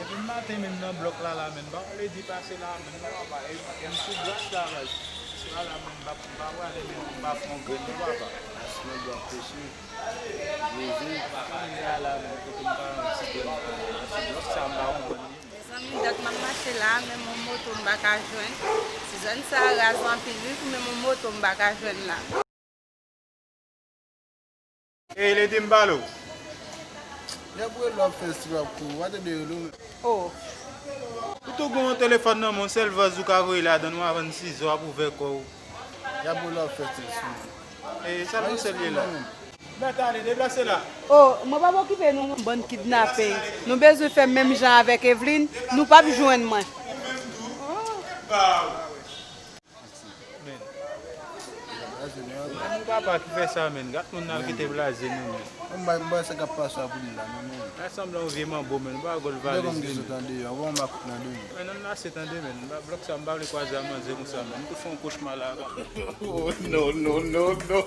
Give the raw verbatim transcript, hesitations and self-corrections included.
Demen maten menm nan blòk la la menm, m pa pale di pase la menm non papa, e m sou gras la baz. Sou la la menm, m pa m pa prale menm, m pa fè yon grenn non papa. Asman dwa peche. Jezi. Kounye a la menm, kote m pa yon ti grenn, nan ti blòk sa m pa konprann li. Mezanmi, dat m ap mache la, menm yon moto m pa ka jwenn. Ti zòn sa raz anpil wi, pou menm yon moto m pa ka jwenn la. Ey, Lady, m pale w. Y ap rele w ap fè stil w ap kouri, w a tande rele w menm. Oh. Ou tou gen yon telefòn nan men w, sèl vaz ou ka voye ladan l, w a vann sizo, w ap ouvè kò w. Y ap rele w ap fè stil sou mwen. Ey, sa l pou sèl ye la? Mèt ale, deplase la. Oh, mwen p ap okipe nou, bann kidnape. Nou bezwen fè menm jan avèk Evelyne, nou p ap jwenn mwen. Men. Menm ou papa ki fè sa, men. Gad moun nan kite blaze nou, men. Mwen bay mwen sa k ap pase a pou li la, non, men. Nan sanblan yon vye manbo, men. Ou pa gòl valiz li, men. Tande, yon bon makout nan de. Men, nan lase tande, men. Blòk sa, m pa vle kwaze a manzè konsa, men. M tou fè yon kochma la. Oh, non, non, non, non.